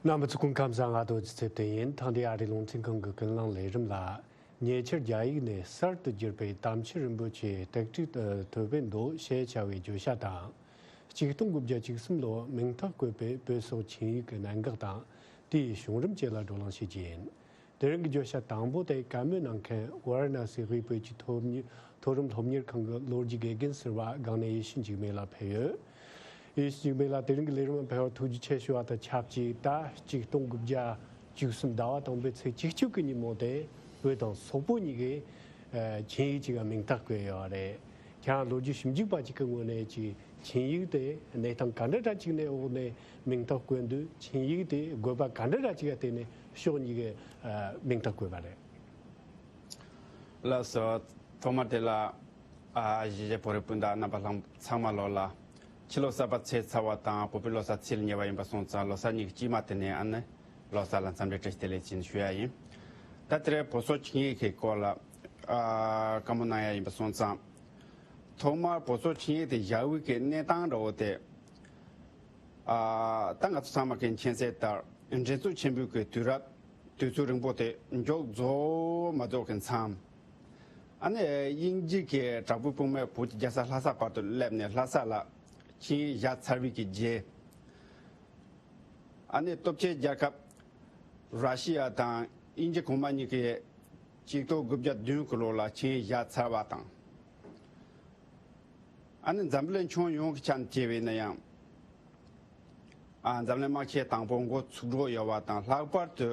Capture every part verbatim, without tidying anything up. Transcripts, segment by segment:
རྣམ་པ་ཚོ་སྐུ་ཁམས་བཟང་། ང་རྡོ་རྗེ་ཚེ་བརྟན་ཡིན། ཐེངས་འདིའི་ཨ་རིའི་རླུང་འཕྲིན་ཁང་གི་ཀུན་གླེང་ལས་རིམ་ལ། ཉེ་ཆར་རྒྱ་ཡིག་ནས་གསར་དུ་བསྒྱུར་བའི་དམ་ཆོས་རིན་པོ་ཆེའི་དེབ་ཁྲིད་དུ་ཐོབ་པའི་མདོ་ཞེས་བྱ་བའི་བརྗོད་བྱ་དང་། ཆིག་སྟོང་དགུ་བརྒྱ་བཅུ་གསུམ་ལོར་མིང་རྟགས་བཀོད་པའི་བོད་སོག་ཆིངས་ཡིག་གི་གནད་འགག་དང་། དེའི་བྱུང་རིམ་བཅས་ལ་བགྲོ་གླེང་བྱེད་རྒྱུ་ཡིན། དེ་རིང་གི་བརྗོད་བྱ་དང་པོ་དེ་བཀའ་མོལ་གནང་མཁན་ཝཱ་ར་ཎ་སི་དབུས་བོད་ཀྱི་མཐོ་མཐོ་རིམ་སློབ་གཉེར་ཁང་གི་ལོ་རྒྱུས་དགེ་རྒན་ཟུར་པ་སྒང་ནས་ཡེ་ཤེས་འཇིགས་མེད་ལགས་ཕེབས་ཡོད། ཡེ་ཤེས་འཇིགས་མེད་ལགས། དེ་རིང་གི་ལས་རིམ་ཕེབས་པར་ཐུགས་རྗེ་ཆེ་ཞུ་བ་དང་ཆབས་ཅིག་ད་ཆིག་སྟོང་དགུ་བརྒྱ་བཅུ་གསུམ་ཟླ་བ་དང་པོའི་ཚེས་བཅུ་གཅིག་གི་ཉིན་མོ་དེ་བོད་དང་སོག་པོ་གཉིས་ཀའི་ཨ་ཆིངས་ཡིག་ཅིག་ག་མིང་རྟགས་བཀོད་ཡོད་རེད། ཁྱེད་རང་ལོ་རྒྱུས་ཞིབ་འཇུག་པ་ཅིག་གི་ངོས་ནས་ཅིག་ཆིངས་ཡིག་དེ་གནས་སྟངས་ག་འདྲ་འདྲ་ཅིག་ནས་འོག་ནས་མིང་རྟགས་བཀོད་འདུག་ཆིངས་ཡིག་དེ་དགོས་པ་ག་འདྲ་འདྲ་ཅིག་ག་བརྟེན་ནས་ཕྱོགས་གཉིས་ཀས་ཨ་མིང་རྟགས་བཀོད་པ་རེད། ལགས་སོ། ཐོག་མར་དེ་ལ་ཨ་གཞིས་བྱེས་བོད་རིགས་སྤུན་ཟླ་རྣམ་པ་ལྷན་ཚང་མ་ལོ་ལ་ཕྱི་ལོ་གསར་པ་ཚེས་ཚར་བ་དང་བོད་པའི་ལོ་གསར་ཚེས་ཉེར་བ་ཡིན་པ་སོང་ཙང་ལོ་གསར་ཉིན་གྱི་དཀྱིལ་མ་དེ་ནས་ཨ་ནི་ལོ་གསར་ལ་འཚམས་འདྲི་བཀྲ་ཤིས་བདེ་ལེགས་ཅན་ཞུ་ཡ་ཡིན། ད་དེ་རིང་བོད་སོག་ཆིངས་ཡིག་གི་སྐོར་ལ་ཨ་བཀའ་མོལ་གནང་ཡ་ཡིན་པ་སོང་ཙང་། ཐོག་མར་བོད་སོག་ཆིངས་ཡིག་དེ་བཞག་པའི་གི་གནས་སྟངས་འདྲ་བོ་དེ། ཨ་ད་ང་ཚོ་ཚང་མ་གི་མཁྱེན་གསལ་ལྟར་འགྲན་ཚོགས་ཆེན་པོའི་གི་དུས་རབས་དུས་ཚོད་རིང་པོ་དེ་མཇུག་རྫོགས་མ་རྫོགས་ཀྱི་མཚམས། ཨ་ནི་དབྱིན་ཇི་གི་དྲག་པོའི་དཔུང་དམག་བོད་ཀྱི་རྒྱལ་ས་ལྷ་ས་བར་དུ་སླེབས་ནས་ལྷ་ས་ལ་ཆིངས་ཡིག་བཞག་ཚར་བའི་གི་རྗེས། ཨ་ནི་སྟོབས་ཆེན་རྒྱལ་ཁབ་ར་ཤི་ཡ་དང་དབྱིན་ཇི་གོང་མ་གཉིས་ཀྱིས་ཆིག་སྟོང་དགུ་བརྒྱ་བདུན་གྱི་ལོ་ལ་ཆིངས་ཡིག་བཞག་ཚར་བ་དང་། ཨ་ནི་འཛམ་གླིང་ཁྱོན་ཡོངས་ཀྱི་ཆ་ནས་བྱས་པ་ཡིན་ན་ཡང་། ཨ་འཛམ་གླིང་དམག་ཆེན་དང་པོ་འགོ་ཚུགས་འགྲོ་ཡོད་པ་དང་ལྷག་པར་དུ་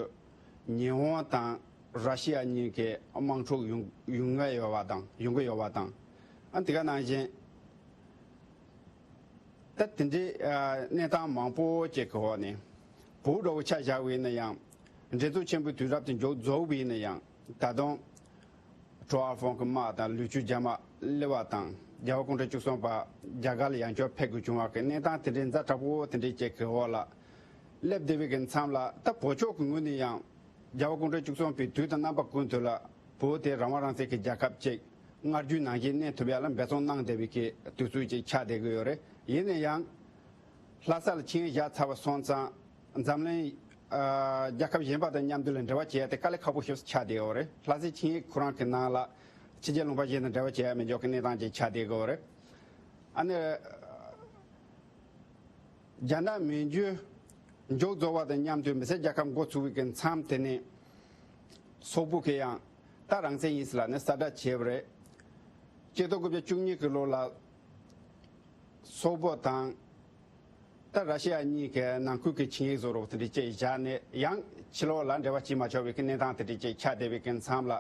ཉི་ཧོང་དང་ར་ཤི་ཡ་གཉིས་ཀྱི་དམག་འཁྲུག་ཡོང་ཡོང་གི་ཡོད་པ་དང་ཡོང་གི་ཡོད་པ་དང་། ཨ་དེ་ག་ནང་བཞིན། ད་དེ་འདྲའི་ཨ་གནས་སྟངས་མང་པོ་ཅིག་གི་འོག་ནས་བོད་འདྲ་བོ་ཆ་བཞག་པ་ཡིན་ན་ཡང་། འགྲན་ཚོགས་ཆེན་པོའི་དུས་རབས་དེ་མཇུག་རྫོགས་པ་ཡིན་ན་ཡང་ད་དུང་། ཀྲོ་ཨ་ཧྥོང་གི་དམག་དང་ལུས་ཆུ་རྒྱ་དམག་སླེབས་པ་དང་རྒྱལ་བ་སྐུ་ཕྲེང་བཅུ་གསུམ་པ་རྒྱ་གར་ལ་ཡང་བསྐྱར་ཕེབས་དགོས་བྱུང་བ་གི་གནས་སྟངས་དེ་འདྲའི་ཛ་དྲག་པོ་དེ་འདྲའི་ཅིག་གི་འོག་ལ་སླེབས་བསྡད་པའི་གི་མཚམས་ལ་ད་བོད་ཕྱོགས་ཀྱི་ངོས་ནས་ཡང་རྒྱལ་བ་སྐུ་ཕྲེང་བཅུ་གསུམ་པའི་དུས་དང་རྣམ་པ་ཀུན་ཏུ་ལ་བོད་དེ་རང་དབང་རང་བཙན་གྱི་རྒྱལ་ཁབ་ཅིག་སྔར་རྒྱུན་ནང་བཞིན་གནས་ཐུབ་ཡ་ལ་འབད་བརྩོན་གནང་བསྡད་པའི་གི་དུས་ཚོད་ཅིག་ཆགས་བསྡད་ཀྱི་ཡོད་རེད། ཡིན་ན་ཡང་། ལྷ་ས་ལ་ཆིངས་ཡིག་བཞག་ཚར་བ་སོང་ཙང་འཛམ་གླིང་ཨ་རྒྱལ་ཁབ་གཞན་པ་དང་མཉམ་དུ་ལ་འབྲེལ་བ་བྱེད་ཡ་དེ་དཀའ་ལས་ཁག་པོ་ཞིག་ཆགས་བསྡད་ཡོད་རེད། ལྷ་སའི་ཆིངས་ཡིག་ཁོ་རང་གི་ནང་ལ་ཕྱི་རྒྱལ་ལུང་པ་གཞན་དང་འབྲེལ་བ་བྱེད་ཡ་མེད་འཇོག་གི་གནས་སྟངས་ཅིག་ཆགས་བསྡད་ཀྱི་ཡོད་རེད། ཨ་ནི་རྒྱ་ནག་མི་རྒྱུ་མཇུག་རྫོགས་པ་དང་མཉམ་དུ་མི་སེར་རྒྱལ་ཁབ་འགོ་ཚུགས་པའི་གི་མཚམས་དེ་ནས་སོག་པོ་གི་ཡང་ད་རང་བཙན་ཡིན་ཟེར་ལབ་ནས་གསལ་བསྒྲགས་བྱས་པ་རེད། ཆིག་སྟོང་དགུ་བརྒྱ་བཅུ་གཉིས་གི་ལོ་ལ། སོག་པོ་དང་། ད་ར་ཤི་ཡ་གཉིས་ཀའི་ནང་ཁུལ་གྱི་ཆིངས་ཡིག་བཟོ་འདྲ་བོ་དེ་འདྲ་བཅས་བཞག་ནས་ཡང་ཕྱི་ལོགས་ལ་འབྲེལ་བ་བྱེད་མ་ཆོག་པའི་གི་གནས་སྟངས་དེ་འདྲ་བཅས་ཆགས་བསྡད་པའི་གི་མཚམས་ལ།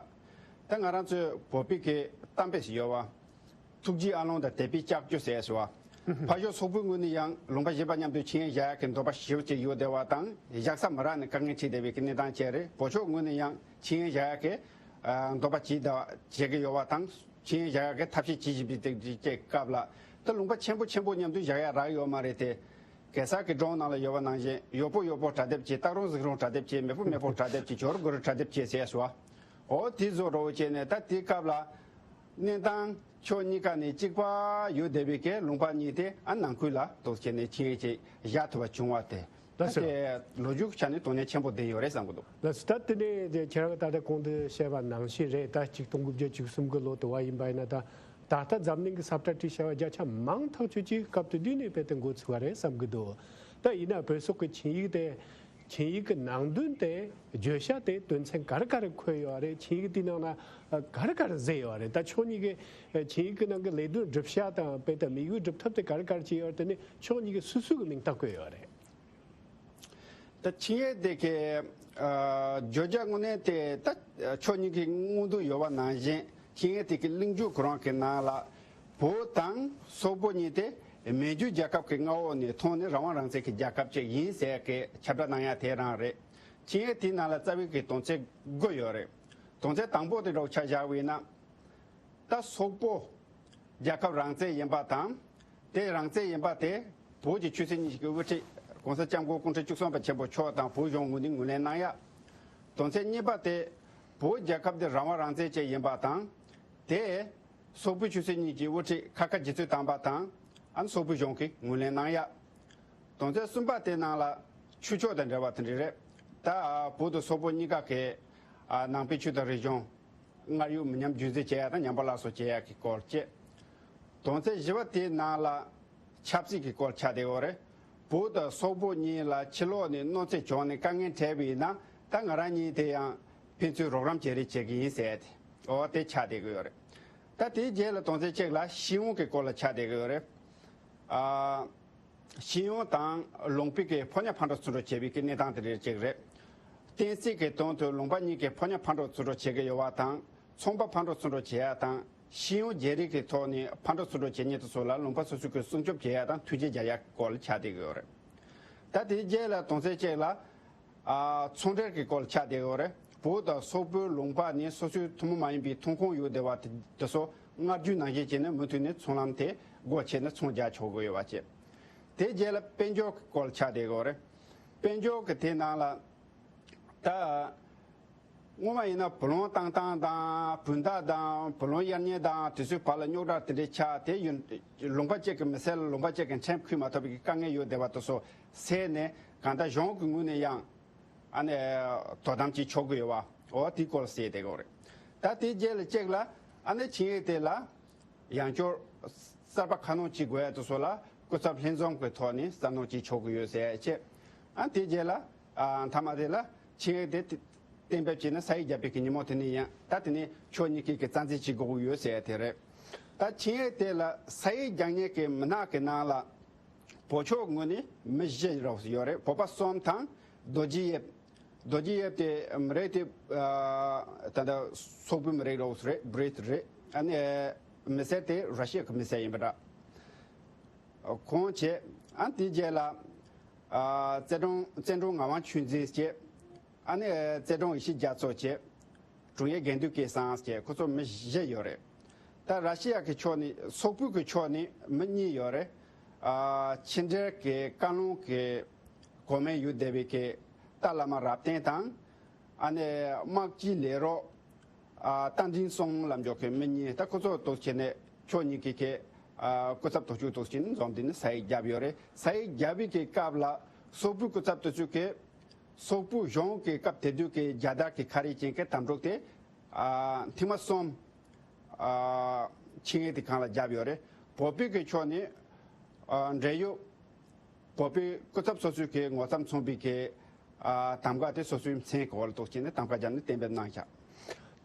ད་ང་རང་ཚོའི་བོད་པའི་གི་གཏམ་དཔེ་ཞིག་ཡོད་བ། ཐུགས་རྗེའི་ཨ་ལོང་དང་དད་པའི་ལྕགས་ཀྱུ་ཟེར་ཞུ་བ། ཕར་ཕྱོགས་སོག་པོའི་ངོས་ནས་ཡང་ལུང་པ་གཞན་པ་མཉམ་དུ་ཆིངས་ཡིག་བཞག་ཡག་གི་འདོད་པ་ཞེ་པོ་ཅིག་ཡོད་བསྡད་པ་དང་བཞག་ས་མ་རག་ནས་དཀའ་ངལ་འཕྲད་བསྡད་པའི་གི་གནས་སྟངས་བཅས་རེད། བོད་ཕྱོགས་ངོས་ནས་ཡང་ཆིངས་ཡིག་བཞག་ཡག་གི་ཨ་འདོད་པ་བྱེད་བསྡད་བྱེད་ཀྱི་ཡོད་བ་དང་། ཆིངས་ཡིག་བཞག་ཡག་གི་ཐབས་ཤེས་བྱེད་བཞིན་པའི་སྟེང་དེ་སྐབས་ལ་ད་ལུང་པ་ཆེན་པོ་ཆེན་པོ་མཉམ་དུ་བཞག་ཡག་རག་ཡོད་མ་རེད་དེ། གེ་སར་གྱི་སྒྲུང་ནང་ལ་ཡོད་པ་ནང་བཞིན་ཡོད་པོ་ཡོད་པོ་གྲ་སྡེབ་བྱེད། སྟག་རོང་གཟིག་རོང་གྲ་སྡེབ་བྱེད། མེ་ཕོ་མེ་ཕོ་གྲ་སྡེབ་བྱེད། ཇོ་རུ་གུ་རུ་གྲ་སྡེབ་བྱེད་ཟེར་ཡ་སོ། འོ་དེ་བཟོ་འདྲ་བོ་བྱས་ནས་ད་དེ་སྐབས་ལ་གནས་སྟངས་ཕྱོགས་གཉིས་ཀ་ནས་གཅིག་པ་ཡོད་བསྡད་པའི་གི་ལུང་པ་གཉིས་དེ་ཨ་ནང་ཁུལ་ལ་འདུག་བྱས་ནས་ཆིངས་ཡིག་ཅིག་བཞག་ཐུབ་པ་བྱུང་བ་དེ། ད་ད་དེ་ལོ་རྒྱུས་ཆ་ནས་དོན་གནད་ཆེན་པོ་ལྡན་ཡོད་རེད་བསམ་གི་འདུག་ལགས་སོ། ད་དེ་ནས་ཁྱེད་རང་གིས་ད་ལྟ་གོང་དུ་བཤད་པ་ནང་བཞིན་རེད། ད་ཆིག་སྟོང་དགུ་བརྒྱ་བཅུ་གསུམ་གི་ལོ་དུ་བ་ཡིན་པ་ཡིན་ན་ད་ད་ལྟ་འཛམ་གླིང་གི་ས་བཀྲ་བྲིས་བྱ་བ་བརྒྱ་ཆ་མང་ཐག་ཆོད་ཅིག་སྐབས་དེ་དུས་ནས་རྦད་དེ་འགོ་ཚུགས་པ་རེད་བསམ་གི་འདུག་ད་ཡིན་ན་བོད་སོག་གི་ཆིངས་ཡིག་དེ་ཆིངས་ཡིག་གི་ནང་དོན་དེ་བརྗོད་བྱ་དེ་དོན་ཚན་ག་རེ་ག་རེ་འཁོད་ཡོད་རེད། ཆིངས་ཡིག་དེའི་ནང་ན་ག་རེ་ག་རེ་བཟོས་ཡོད་རེད། ད་ཕྱོགས་གཉིས་ཀྱི་ཆིངས་ཡིག་གི་ནང་གི་ལས་དོན་སྒྲུབ་བྱ་དང་རྦད་དེ་དམིགས་ཡུལ་སྒྲུབ་ཐབས་དེ་ག་རེ་ག་རེ་བྱས་ཡོད་རེད། དེ་ནི་ཕྱོགས་གཉིས་ཀྱི་སུ་སུ་གི་མིང་རྟགས་བཀོད་ཡོད་རེད། ད་ཆིངས་ཡིག་དེ་གའི་ཨ་བརྗོད་བྱ་དངོས་གནས་དེ་ད་ཕྱོགས་གཉིས་ཀྱི་མངོན་འདོད་ཡོད་པ་ནང་བཞིན་ཆིངས་ཡིག་དེ་གི་གླེང་བརྗོད་ཁོ་རང་གི་ནང་ལ་བོད་དང་སོག་པོ་གཉིས་དེ་མན་ཇུ་རྒྱལ་ཁབ་ཀྱི་མངའ་འོག་ནས་ཐོན་ནས་རང་དབང་རང་བཙན་གྱི་རྒྱལ་ཁབ་ཅིག་ཡིན་ཟེར་གི་ཁྱབ་བསྒྲགས་གནང་ཡ་དེ་རང་རེད། ཆིངས་ཡིག་དེའི་ནང་ལ་རྩ་བའི་གི་དོན་ཚན་དགུ་ཡོད་རེད། དོན་ཚན་དང་པོ་དེ་འདྲ་བོ་ཆ་བཞག་པ་ཡིན་ན། ད་སོག་པོ་རྒྱལ་ཁབ་རང་བཙན་ཡིན་པ་དང་། དེ་རང་བཙན་ཡིན་པ་དེ་བོད་ཀྱི་ཆོས་སྲིད་གཉིས་ཀྱི་དབུ་ཁྲིད་༸གོང་ས་༸སྐྱབས་མགོན་སྐུ་ཕྲེང་བཅུ་གསུམ་པ་ཆེན་པོ་མཆོག་དང་བོད་གཞུང་ངོས་ནས་ངོས་ལེན་གནང་ཡ། དོན་ཚན་གཉིས་པ་དེ་བོད་རྒྱལ་ཁབ་དེ་རང་དབང་རང་བཙན་ཅན་ཡིན་པ་དང་། དེ་སོག་པོའི་ཆོས་སྲིད་གཉིས་ཀྱི་དབུ་ཁྲིད་ཁ་ཁ་རྗེ་བཙུན་དམ་པ་དང་ཨ་ནི་སོག་པོའི་གཞུང་གིས་ངོས་ལེན་གནང་ཡ། དོན་ཚན་གསུམ་པ་དེ་ནང་ལ་ ཆོས་ཕྱོགས་དང་འབྲེལ་བ་དེ་འདྲ་རེད། ད་བོད་དང་སོག་པོ་གཉིས་ཀ་གི་ཨ་ནང་པའི་ཆོས་དང་རིག་གཞུང་སྔར་ཡོད་མི་ཉམས་རྒྱུན་འཛིན་བྱེད་ཡ་དང་ཉམས་པ་སླར་གསོ་བྱེད་ཡ་གི་སྐོར་བཅས། དོན་ཚན་བཞི་པ་དེའི་ནང་ལ་ཆབ་སྲིད་ཀྱི་སྐོར་ཆགས་བསྡད་ཡོད་རེད། བོད་དང་སོག་པོ་གཉིས་ལ་ཕྱི་ལོགས་ནས་གནོད་འཚེ་བྱུང་ནས་དཀའ་ངལ་འཕྲད་པ་ཡིན་ན་ད་ང་རང་གཉིས་དེ་ཡང་ཕན་ཚུན་རོགས་རམ་བྱེད་རེས་བྱེད་ཀྱི་ཡིན་ཟེར་ཏེ་འོ་དེ་ཆགས་བསྡད་ཀྱི་ཡོད་རེད། ད་དེའི་རྗེས་ལ་དོན་ཚན་གཅིག་ལ་ཤེས་ཡོན་གྱི་སྐོར་ལ་ཆགས་བསྡད་ཀྱི་ཡོད་རེད། ཨ། ཤེས་ཡོན་དང་ལུང་པའི་གི་ཕོ་ཉ་ཕར་འགྲོ་ཚུར་འགྲོ་བྱེད་པའི་གི་གནས་སྟངས་དེ་རེད་ཅིག་རེད། བསྟན་སྲིད་ཀྱི་དོན་དུ་ལུང་པ་གཉིས་ཀྱི་ཕོ་ཉ་ཕར་འགྲོ་ཚུར་འགྲོ་བྱེད་ཀྱི་ཡོད་པ་དང་ཚོང་པ་ཕར་འགྲོ་ཚུར་འགྲོ་བྱེད་ཡ་དང་ཤེས་ཡོན་བརྗེ་རེས་ཀྱི་ཐོག་ནས་ཕར་འགྲོ་ཚུར་འགྲོ་བྱེད་མཁན་དེ་ཚོ་ལ་ལུང་པ་སོ་སོའི་གི་སྲུང་སྐྱོབ་བྱེད་ཡ་དང་ཐུགས་རྗེ་རྒྱག་ཡ་སྐོར་ལ་ཆགས་བསྡད་ཀྱི་ཡོད་རེད། ད་དེའི་རྗེས་ལ་དོན་ཚན་གཅིག་ལ། ཨ། ཚོང་འབྲེལ་གྱི་སྐོར་ལ་ཆགས་བསྡད་ཡོད་རེད། བོད་དང་སོག་པོའི་ལུང་པ་ནི་སོ་སོའི་ཐུན་མོང་མ་ཡིན་པའི་ཐོན་ཁུངས་ཡོད་བསྡད་པ་དེ་ཚོ་སྔར་རྒྱུན་ནང་བཞིན་བྱས་ནས་མུ་མཐུད་ནས་ཚོང་ལམ་དེ་སྒོ་ཕྱེ་ནས་ཚོང་རྒྱག་ཆོག་གི་ཡོད་པ་བཅས། དེ་རྗེས་ལ་དཔལ་འབྱོར་གྱི་སྐོར་ལ་ཆགས་བསྡད་ཡོད་རེད། དཔལ་འབྱོར་གྱི་དེ་ནང་ལ་ད་སྔོན་མ་ཡིན་ན་བུ་ལོན་བཏང་སྟངས་དང་བུན་བདག་དང་བུ་ལོན་གཡར་མཁན་དང་དེ་ཚོའི་བར་ལ་རྙོག་དྲ་དེ་འདྲའི་ཆགས་ཏེ་ཡོད། ལུང་པ་གཅིག་གི་མི་སེར་ལ་ལུང་པ་གཅིག་གི་ཁྲལ་ཁུར་མ་ཐུབ་པའི་དཀའ་ངལ་ཡོད་བསྡད་པ་དེ་ཚོ་སེལ་ནས་གང་ལྟར་གཞུང་གི་ངོས་ནས་ཡང་ཨ་ནི་དོ་དམ་བྱེད་ཆོག་གི་ཡོད་པ་འོ་དེའི་སྐོར་གསལ་བསྡད་ཡོད་རེད། ད་དེའི་རྗེས་ལ་གཅིག་ལ་ཨ་ནི་ཆིངས་ཡིག་དེ་ལ་ཡང་བསྐྱར་གསར་པ་ཁ་སྣོན་བྱེད་དགོས་ཡ་དེ་ཚོ་ལ་སྐུ་ཚབ་ལྷན་འཛོམས་ཀྱི་ཐོག་ནས་གསར་སྣོན་བྱེད་ཆོག་གི་ཡོད་ཟེར་ཡ་བཅས། ཨ་དེའི་རྗེས་ལ་ཨ་མཐའ་མ་དེ་ལ་ཆིངས་ཡིག་དེ་གཏན་འབེབས་བྱས་ནས་ས་ཡིག་བརྒྱབ་པའི་གི་ཉིན་མོ་དེ་ནས་ཡང་ད་དེ་ནས་ཕྱོགས་གཉིས་ཀྱིས་ཀྱི་རྩ་འཛིན་བྱེད་དགོས་ཀྱི་ཡོད་ཟེར་ཡ་དེ་རེད། ད་ཆིངས་ཡིག་དེ་ལ་ས་ཡིག་རྒྱག་མཁན་གྱི་མི་སྣ་གི་ནང་ལ་བོད་ཕྱོགས་ངོས་ནས་མི་བཞི་རོགས་ཡོད་རེད། བོད་པ་གསུམ་དང་རྡོ་རྗེ་ཡེབ། རྡོ་རྗེ་ཡེབ་དེ་མི་རེད་དེ། ད་ལྟ་སོག་པོའི་མི་རིགས་རོགས་རེད། བྷི་རིད་རེད། ཨ་ནི་མི་སེར་དེ་ར་ཤི་ཡ་གི་མི་སེར་ཡིན་པ་འདྲ། ཁོང་བྱས། ཨ་དེའི་རྗེས་ལ་ཨ་རྩེ་གྲོང་རྩེ་གྲོང་ངག་དབང་ཆོས་འཛིན་བྱས། ཨ་ནི་རྩེ་གྲོང་ཡེ་ཤེས་རྒྱ་མཚོ་བྱས། དྲུང་ཡིག་དགེ་འདུན་སྐལ་བཟང་བྱས། ཁོ་ཚོ་མི་བཞི་ཡོད་རེད། ད་ར་ཤི་ཡ་གི་ཕྱོགས་ནས་སོག་པོའི་གི་ཕྱོགས་ནས་མི་གཉིས་ཡོད་རེད། ཨ་ཕྱི་འབྲེལ་གི་བཀའ་བློན་གི་གོ་མིང་ཡོད་བསྡད་པའི་གི་ཏཱ་བླ་མ་རབ་བརྟན་དང་། ཨ་ནི་དམག་སྤྱིའི་ལས་རོགས་ཨ་རྟ་མགྲིན་སྲོང་ལབ་འཇོག་གི་མི་གཉིས། ད་ཁོ་ཚོ་འདུག་བྱས་ནས་ཕྱོགས་གཉིས་ཀྱི་གི་ཨ་སྐུ་ཚབ་དོན་གཅོད་འདུག་བྱས་ནས་འཛོམས་དེ་ནས་ས་ཡིག་བརྒྱབ་ཡོད་རེད། ས་ཡིག་བརྒྱབ་པའི་གི་སྐབས་ལ་སོག་པོའི་སྐུ་ཚབ་དེ་ཚོས་གི་སོག་པོའི་གཞུང་གི་སྐབས་དེ་དུས་ཀྱི་རྒྱལ་དར་གྱི་ཁ་རས་ཅན་གྱི་དམ་ཕྲུག་དེ་ཨ་ཐེངས་མ་གསུམ་ཨ་ཆིངས་ཡིག་དེ་སྒང་ལ་བརྒྱབ་ཡོད་རེད། བོད་པའི་གི་ཕྱོགས་ནས་ཨ་འབྲེལ་ཡོད་བོད་པའི་སྐུ་ཚབ་སོ་སོའི་གི་ངོ་ཚབ་མཚོན་པའི་གི་ཨ་གདམ་ག་དེ་སོ་སོའི་མཚན་གོ་བར་གཏོགས་བྱས་ནས་གདམ་ག་བརྒྱབ་ནས་གཏན་འབེབས་གནང་ཤག་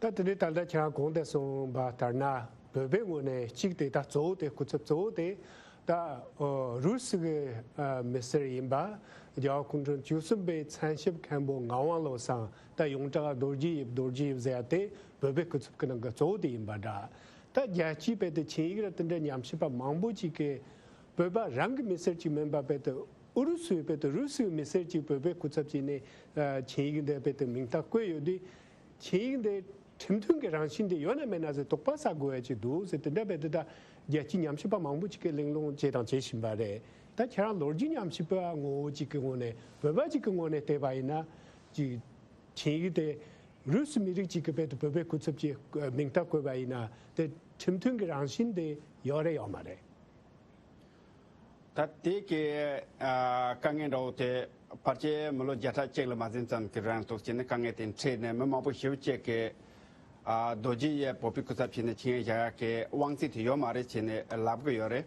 ད་དེ་ནས་ད་ལྟ་ཁྱེད་རང་གོང་དུ་གསུངས་པ་ལྟར་ན་བོད་པའི་ངོས་ནས་གཅིག་དེ་ད་གཙོ་བོ་དེ་སྐུ་ཚབ་གཙོ་བོ་དེ་ད་ཨོ་རུ་སི་གི་ཨ་མི་སེར་ཡིན་པ་རྒྱལ་བ་སྐུ་ཕྲེང་བཅུ་གསུམ་པའི་མཚན་ཞབས་མཁན་པོ་ངག་དབང་བློ་བཟང་། ད་ཡོངས་གྲགས་རྡོ་རྗེ་ཡིབ་རྡོ་རྗེ་ཡིབ་ཟེར་ཡ་དེ་བོད་པའི་སྐུ་ཚབ་ཀྱི་ནང་གི་གཙོ་བོ་དེ་ཡིན་པ་འདྲ། ད་རྒྱལ་སྤྱིའི་བོད་དུ་ཆིངས་ཡིག་ར་དེ་འདྲ་ཉམས་ཞིབ་པ་མང་པོ་ཅིག་གིས་བོད་པ་རང་གི་མི་སེར་ཅིག་མིན་པ་བོད་དུ་ཨུ་རུ་སུའི་བོད་དུ་རུ་སུའི་མི་སེར་ཅིག་བོད་པའི་སྐུ་ཚབ་བྱས་ནས་ཆིངས་ཡིག་འདི་བོད་དུ་མིང་རྟགས་བཀོད་ཡོད་དུས། ཆིངས་ཡིག་འདི་ཁྲིམས་མཐུན་གྱི་རང་བཞིན་འདི་ཡོད་ན་མེད་ན་ཟེར་དོགས་པ་ཟ་དགོས་ཡ་ཅིག་འདུག་ཟེར། དེ་འདྲ་བོད་དུ་ད་རྒྱལ་སྤྱིའི་ཉམས་ཞིབ་པ་མང་པོ་ཅིག་གིས་གླེང་སློང་བྱས་དང་བྱེད་བཞིན་པ་རེད། ད་ཁྱེད་རང་ལོ་རྒྱུས་ཉམས་ཞིབ་པ་ངོ་བོ་ཅིག་གི་ངོས་ནས་བོད་པ་ཅིག་གི་ངོས་ནས་བལྟས་པ་ཡིན་ན་ཅིག་ཆིངས་ཡིག་དེ་རུས་སུ་མི་རིགས་གཅིག་གི་བོད་དུ་བོད་པའི་སྐུ་ཚབ་ཀྱི་མིང་རྟགས་བཀོད་པ་ཡིན་ན་དེ་ཁྲིམས་མཐུན་གྱི་རང་བཞིན་དེ་ཡོད་རེད་ཡོད་མ་རེད། ད་དེ་གི་ཨ་དཀའ་ངལ་འདྲ་བོ་དེ་ཕལ་ཆེར་མི་ལོ་བརྒྱ་ཕྲག་གཅིག་ལ་མ་ཟིན་ཙམ་གྱི་རིང་འདུག་བྱས་ནས་དཀའ་ངལ་དེ་འཕྲད་ནས་མི་མང་པོ་ཞེ་པོ་ཅིག་གིས་ཨ་རྡོ་རྗེ་ཡིབ་བོད་པའི་སྐུ་ཚབ་བྱས་ནས་ཆིངས་ཡིག་བཞག་ཡག་གི་དབང་ཚད་དེ་ཡོད་མ་རེད་བྱས་ནས་ལབ་གི་ཡོད་རེད།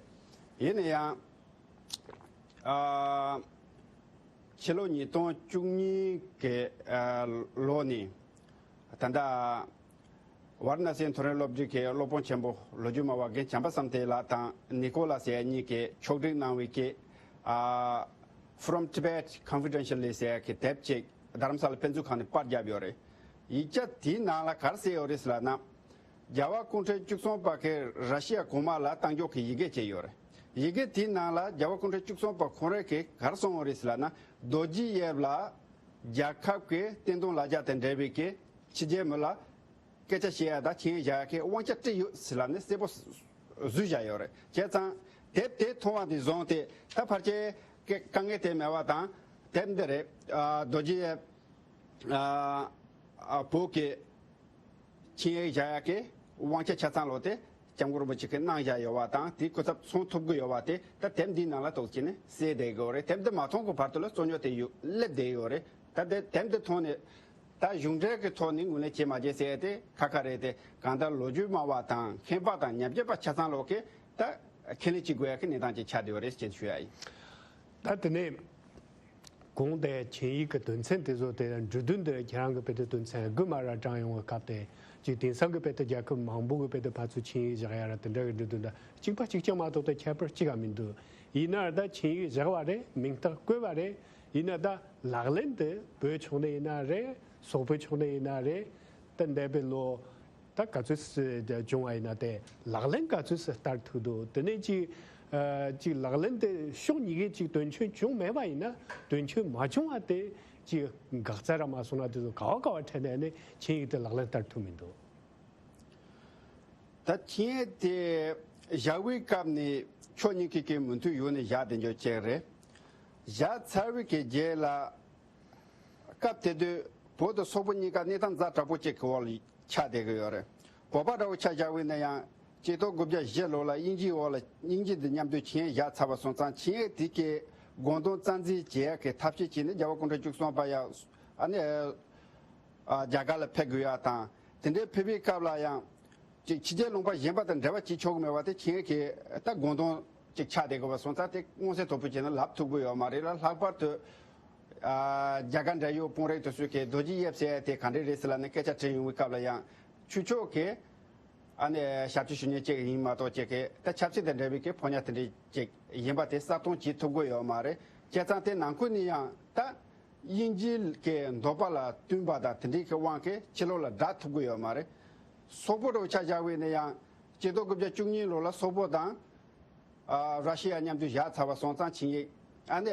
ཡིན་ན་ཡང་། ཨ། ཕྱི་ལོ་ཉིས་སྟོང་བཅུ་གཉིས་ཀྱི་ཨ་ལོ་ནས་ད་ལྟ་ཝཱ་ར་ཎ་སིའི་མཐོ་རིམ་སློབ་འབྲིང་གི་སློབ་དཔོན་ཆེན་པོ་ལོ་རྒྱུས་སྨྲ་བ་རྒན་བྱམས་པ་བསམ་གཏན་ལགས་དང་ནི་ཀོ་ལ་ཟེར་གཉིས་ཀྱིས་ཕྱོགས་སྒྲིག་གནང་བའི་གི་ཨ་From Tibet Confidentially ཟེར་གི་དེབ་ཅིག་རྡ་རམ་ས་ལ་དཔེ་མཛོད་ཁང་ནས་པར་བརྒྱབ་ཡོད་རེད། ཡིག་ཆ་དེའི་ནང་ལ་ག་རེ་གསལ་ཡོད་རེད་ཟེར་ལབ་ན། རྒྱལ་བ་སྐུ་ཕྲེང་བཅུ་གསུམ་པ་གིས་ར་ཤི་ཡ་གོང་མ་ལ་གཏང་རྒྱུག་གི་ཡི་གེ་བྱས་ཡོད་རེད། ཡི་གེ་དེའི་ནང་ལ་རྒྱལ་བ་སྐུ་ཕྲེང་བཅུ་གསུམ་པ་ཁོང་རང་གིས་ག་རེ་གསུངས་ཡོད་རེད་ཟེར་ལབ་ན། རྡོ་རྗེ་ཡིབ་ལ་རྒྱལ་ཁབ་ཀྱི་བསྟན་དོན་ལ་རྒྱ་དང་འབྲེལ་བའི་གི་ཕྱི་རྒྱལ་མི་ལ་སྐད་ཆ་བཤད་ཡ་དང་ཆིངས་ཡིག་བཞག་ཡ་གི་དབང་ཆ་སྤྲད་ཡོད་ཟེར་ལབ་ནས་གསལ་པོ་བཟོས་བཞག་ཡོད་རེད། བྱས་ཙང་དེབ་དེ་མཐོང་བ་ནས་བཟུང་སྟེ་ད་ཕལ་ཆེར་དཀའ་ངལ་དེ་མེད་པ་དང་དེབ་འདི་རེད། ཨ་རྡོ་རྗེ་ཡིབ་ཨ་ཨ་བོད་ཀྱི་ཆིངས་ཡིག་བཞག་ཡག་གི་དབང་ཆ་ཆ་ཚང་ལོག་སྟེ་ སྐྱབས་མགོན་རིན་པོ་ཆེ་གིས་གནང་བཞག་ཡོད་པ་དང་དེའི་གོ་སྐབས་སྲུང་ཐུབ་ཀྱི་ཡོད་པ་དེ་ད་དེབ་འདིའི་ནང་ལ་གཏོགས་བྱས་ནས་གསལ་བསྡད་ཀྱི་ཡོད་རེད། དེབ་འདི་མ་མཐོང་གི་བར་དུ་ལ་རྩོད་རྙོག་དེ་ཡོད་སླེབས་བསྡད་ཡོད་རེད། ད་དེ་དེབ་འདི་མཐོང་ནས་ད་གཞུང་འབྲེལ་གྱི་ཐོག་ནས་ངོས་ལེན་བྱེད་མ་བྱེད་ཟེར་ཡ་དེ་ཁ་ཁ་རེད། དེ་གང་ལྟར་ལོ་རྒྱུས་སྨྲ་བ་དང་མཁས་པ་དང་ཉམས་ཞིབ་པ་ཆ་ཚང་ལོག་གིས་ད་ཁས་ལེན་བྱེད་དགོས་ཡ་གི་གནས་སྟངས་ཅིག་ཆགས་བསྡད་ཡོད་རེད་ཅེས་ཞུ་ཡ་ཡིན། ད་དེ་ནས་གོང་དེ་ཆིངས་ཡིག་གི་དོན་ཚན་དེ་ཚོ་དེ་འབྲུ་དོན་དེ་ཁྱེད་རང་གི་དཔེ་དེ་དོན་ཚན་དགུ་མ་ར་དྲངས་ཡོང་བའི་སྐབས་དེ་ཅིག་དེང་སང་གི་དཔེ་དེ་རྒྱལ་ཁབ་མང་པོ་གི་དཔེ་དེ་ཕར་ཚུར་ཆིངས་ཡིག་བཞག་ཡ་ར་དེ་འདྲ་གི་འབྲུ་དོན་དང་གཅིག་པ་གཅིག་རྐྱང་མ་གཏོགས་དེ་ཁྱད་པར་གཅིག་ག་མི་འདུག་ཡིན་ན་ད་ཆིངས་ཡིག་བཞག་པ་རེད། མིང་རྟགས་བཀོད་པ་རེད། ཡིན་ན་ད་ལག་ལེན་དུ་བོད་ཕྱོགས་ནས་ཡིན་ན་རེད། སོག་པོའི་ཕྱོགས་ནས་ཡིན་ན་རེད། ད་འདས་པའི་ལོ་ད་ག་ཚོད་སུ་བྱུང་བ་ཡིན་ན་དེ་ལག་ལེན་ག་ཚོད་སུ་བསྟར་ཐུབ་འདུག་དེ་ནས་ཅིག་ཨ་ཅིག་ལག་ལེན་དེ་ཕྱོགས་གཉིས་ཀས་ཅིག་དོན་འཁྱོལ་བྱུང་མེད་པ་ཡིན་ན་དོན་འཁྱོལ་མ་བྱུང་བ་དེ་ཅིག་འགག་རྩ་ར་མ་སོང་ན་དེ་ཚོ་ག་བ་ག་བ་འཕྲད་ནས་ནི་ཆིངས་ཡིག་དེ་ལག་ལེན་བསྟར་ཐུབ་མི་འདུག་ད་ཆིངས་ཡིག་དེ་བཞག་པའི་སྐབས་ནས་ཕྱོགས་གཉིས་ཀྱི་གི་མོས་མཐུན་ཡོད་ནས་བཞག་བསྡད་འཇོག་ཅིག་རེད། བཞག་ཚར་བའི་གི་རྗེས་ལ་སྐབས་དེ་དུས་བོད་དང་སོག་པོ་གཉིས་ཀ་གནས་སྟངས་ཛ་དྲག་པོ་ཅིག་གི་འོག་ལ་ཆགས་བསྡད་ཀྱི་ཡོད་རེད། བོད་པ་འདྲ་བོ་ཆ་བཞག་པ་ཡིན་ན་ཡང་ཆིག་སྟོང་དགུ་བརྒྱ་བཞི་ལོ་ལ་དབྱིན་ཇིའི་འོག་ལ་དབྱིན་ཇི་དང་མཉམ་དུ་ཆིངས་ཡིག་བཞག་ཚར་བ་སོང་ཙང་ཆིངས་ཡིག་དེ་གི་དགོངས་དོན་རྩ་འཛིན་བྱེད་ཡག་གི་ཐབས་ཤེས་བྱས་ནས་རྒྱལ་བ་སྐུ་ཕྲེང་བཅུ་གསུམ་པ་ཡང་ཨ་ནི་ཨ་རྒྱ་གར་ལ་ཕེབས་དགོས་ཡག་དང་དེ་འདྲའི་ཕེབས་པའི་སྐབས་ལ་ཡང་ཅིག་ཕྱི་རྒྱལ་ལུང་པ་གཞན་པ་དང་འབྲེལ་བ་བྱེད་ཆོག་གི་མེད་པ་དེ་ཆིངས་ཡིག་གི་ད་དགོངས་དོན་ཅིག་ཆགས་བསྡད་དགོས་པ་སོང་ཙང་དེ་མངོན་གསལ་དོད་པོ་བྱས་ན་ལབ་ཐུབ་ཀྱི་ཡོད་མ་རེད་ལ། ལྷག་པར་དུ་ཨ་རྒྱ་གར་འབྲེལ་ཡོད་དཔོན་རིགས་དེ་ཚོས་ཀྱི་རྡོ་རྗེ་གཡབ་ཟེར་ཡ་དེ་ག་འདྲས་རེད་ཟེར་ལབ་ནས་སྐད་ཆ་དྲིས་ཡོང་བའི་སྐབས་ལ་ཡང་ཆོས་ཕྱོགས་ཀྱི་ཨ་ནི་ཞབས་ཕྱི་ཞུ་མཁན་ཅིག་ཡིན་མ་གཏོགས་ཅིག་གི་ད་ཆབ་སྲིད་དང་འབྲེལ་བའི་གི་ཕོ་ཉ་དེ་འདྲས་ཅིག་ཡིན་པ་དེ་གསལ་སྟོན་བྱེད་ཐུབ་ཀྱི་ཡོད་མ་རེད། བྱས་ཙང་དེ་ནང་ཁུལ་ནས་ཡང་ད་དབྱིན་ཇི་གི་འདོད་པ་ལ་བསྟུན་པ་དང་དེ་འདྲའི་གི་དབང་གིས་ཕྱི་ལོགས་ལ་བསྒྲགས་ཐུབ་ཀྱི་ཡོད་མ་རེད། སོག་པོ་འདྲ་བོ་ཆ་བཞག་པ་ཡིན་ན་ཡང་ཆིག་སྟོང་དགུ་བརྒྱ་བཅུ་གཉིས་ལོ་ལ་སོག་པོ་དང་ཨ་ར་ཤི་ཡ་མཉམ་དུ་བཞག་ཚར་བ་སོང་ཙང་ཆིངས་ཡིག་ཨ་ནི་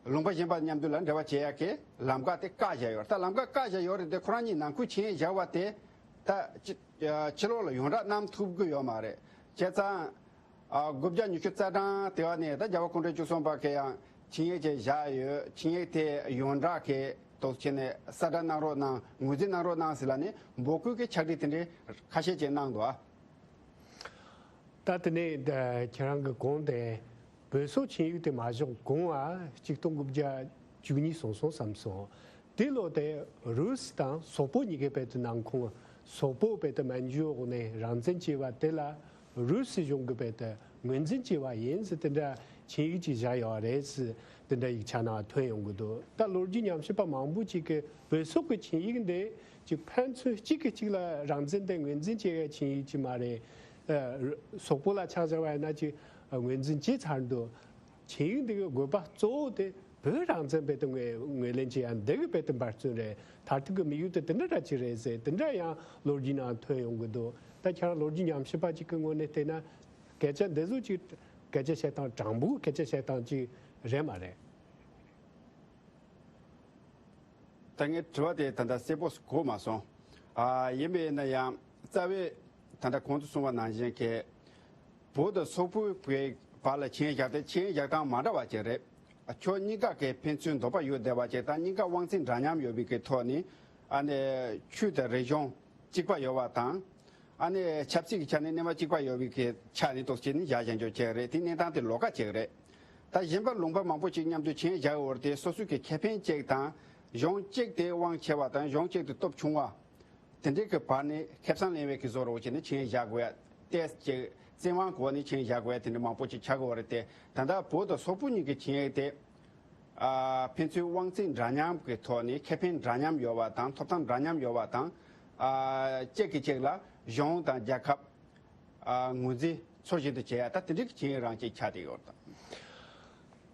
ལུང་པ་གཞན་པ་མཉམ་དུ་ལ་འབྲེལ་བ་བྱེད་ཡག་གི་ལམ་ཁ་དེ་བཀག་བཞག་ཡོད་རེད། ད་ལམ་ཁ་བཀག་བཞག་ཡོད་རེད་དེ་ཁོ་རང་གཉིས་ནང་ཁུལ་ཆིངས་ཡིག་བཞག་པ་དེ་ད་ཕྱི་ཕྱི་ལོགས་ལ་ཡོངས་གྲགས་གནང་ཐུབ་ཀྱི་ཡོད་མ་རེད། བྱས་ཙང་ཨ་དགུ་བརྒྱ་ཉི་ཤུ་རྩ་གྲངས་དེ་བ་ནས་ད་རྒྱལ་བ་སྐུ་ཕྲེང་བཅུ་གསུམ་པ་གིས་ཡང་ཆིངས་ཡིག་ཅིག་བཞག་ཡོད། ཆིངས་ཡིག་དེ་ཡོངས་གྲགས་ཀྱི་ཐོག་ཆེད་ནས་གསལ་བསྒྲགས་གནང་རོགས་གནང་ངོས་འཛིན་གནང་རོགས་གནང་ཟེར་ལབ་ནས་འབོད་སྐུལ་གྱི་ཕྱག་བྲིས་དེ་འདྲའི་ཁ་ཤས་ཅིག་གནང་འདུག་ཨ། ད་དེ་ནས་ད་ཁྱེད་རང་གི་གོང་དེ་བོད་སོག་ཆིངས་ཡིག་དེ་མ་བཞག་གོང་ཨ་གཅིག་སྟོང་དགུ་བརྒྱ་བཅུ་གཉིས་སོང་སོང་བསམ་སོང་། དེ་ལོ་དེ་རུས་དང་སོག་པོ་གཉིས་ཀའི་བར་དུ་ནང་ཁོངས་སོག་པོ་བར་དུ་མན་ཇུའི་འོག་ནས་རང་བཙན་བྱས་པ་དེ་ལ་རུས་སྲིད་གཞུང་གི་བར་དུ་ངོས་འཛིན་བྱས་པ་ཡིན་ཟེར་དེ་འདྲ་ཆིངས་ཡིག་ཅིག་བཞག་ཡོད་རེད་ཟེར་དེ་འདྲ་ཡིག་ཆ་ནང་ཐོན་ཡོང་གི་འདུག་ད་ལོ་རྒྱུས་ཉམས་ཞིབ་པ་མང་པོ་ཅིག་གིས་བོད་སོག་གི་ཆིངས་ཡིག་འདི་ཅིག་ཕན་ཚུན་གཅིག་གིས་གཅིག་ལ་རང་བཙན་དེ་ངོས་འཛིན་བྱེད་ཡའི་ཆིངས་ཡིག་ཅིག་མ་རེད། ཨ་སོག་པོ་ལ་ཆ་བཞག་པ་ཡིན་ན་ཅིག་ངོས་འཛིན་བྱས་ཚར་འདུག་ཆིངས་ཡིག་འདི་གི་དགོས་པ་གཙོ་བོ་དེ་བོད་རང་བཙན་བར་དུ་ངོས་ངོས་ལེན་བྱེད་ཡ་འདི་གི་བར་དུ་འབད་བརྩོན་རེད། མཐར་ཐུག་གི་དམིགས་ཡུལ་དེ་དེ་འདྲ་འདྲ་ཅིག་རེད་ཟེར་དེ་འདྲ་ཡང་ལོ་རྒྱུས་ནང་ཐོན་ཡོང་གི་འདུག་ད་ཁྱེད་རང་ལོ་རྒྱུས་ཉམས་ཞིབ་པ་ཅིག་གི་ངོས་ནས་བལྟས་ན་སྐད་ཆ་འདི་ཚོ་ཅིག་སྐད་ཆ་བཤད་སྟངས་དྲང་པོའི་སྐད་ཆ་བཤད་སྟངས་ཅིག་རེད་མ་རེད། ད་ངའི་དྲི་བ་དེ་ད་ལྟ་གསལ་པོ་གོ་མ་སོང་། ཨ་ཡིན་པས་ན་ཡང་རྩ་བའི་ད་ལྟ་གོང་དུ་གསུངས་པ་ནང་བཞིན་གྱི་བོད་དང་སོག་པོའི་བར་ལ་ཆིངས་བཞག་སྟེ་ཆིངས་བཞག་སྟངས་མ་འདྲ་བ་ཅིག་རེད། ཕྱོགས་གཉིས་ཀ་གི་ཕན་ཚུན་འདོད་པ་ཡོད་བསྡད་པ་ཅིག་དང་གཉིས་ཀ་དབང་ཚད་འདྲ་མཉམ་ཡོད་པའི་གི་ཐོག་ནས་ཨ་ནི་ཆོས་དང་རིག་གཞུང་གཅིག་པ་ཡོད་པ་དང་། ཨ་ནི་ཆབ་སྲིད་ཀྱི་ཆ་ནས་གནས་བབ་གཅིག་པ་ཡོད་པའི་གི་ཆ་ནས་གཏོགས་བྱས་ནས་བཞག་བཞག་འཇོག་བྱས་རེད། དེ་གནས་སྟངས་དེ་ལོགས་ཀ་ཅིག་རེད། ད་གཞན་པ་ལུང་པ་མང་པོ་ཅིག་མཉམ་དུ་ཆིངས་བཞག་ཡོད་རེད་དེ་སོ་སོའི་གི་ཁེ་ཕན་གཅིག་དང་གཞུང་གཅིག་དེ་དབང་ཆེ་བ་དང་གཞུང་གཅིག་ཏུ་སྟོབས་ཆུང་བ། དེ་འདྲའི་གི་བར་ནས་ཁེ་བཟང་ལེན་པའི་གི་བཟོ་འདྲ་བྱས་ནས་ཆིངས་བཞག་དགོས་ཡ། ཏོག་ཙམ་བཙན་དབང་སྒོ་ནས་ཆིངས་བཞག་དགོས་ཡ་དེ་འདྲ་མང་པོ་ཅིག་ཆགས་ཀྱི་ཡོད་རེད་དེ། ད་ལྟ་བོད་དང་སོག་པོ་གཉིས་ཀྱི་ཆིངས་ཡིག་དེ། ཨ་ཕན་ཚུན་དབང་ཚད་འདྲ་མཉམ་གྱི་ཐོག་ནས་ཁེ་ཕན་འདྲ་མཉམ་ཡོད་པ་དང་ཐོབ་ཐང་འདྲ་མཉམ་ཡོད་པ་དང་། ཨ་གཅིག་གིས་གཅིག་ལ་གཞུང་དང་རྒྱལ་ཁབ་ཨ་ངོས་འཛིན་ཚུལ་བཞིན་དུ་བྱེད་ཡ་ད་དེ་འདྲའི་གི་ཆིངས་ཡིག་རང་ཅིག་ཆགས་བསྡད་ཡོད་རེད་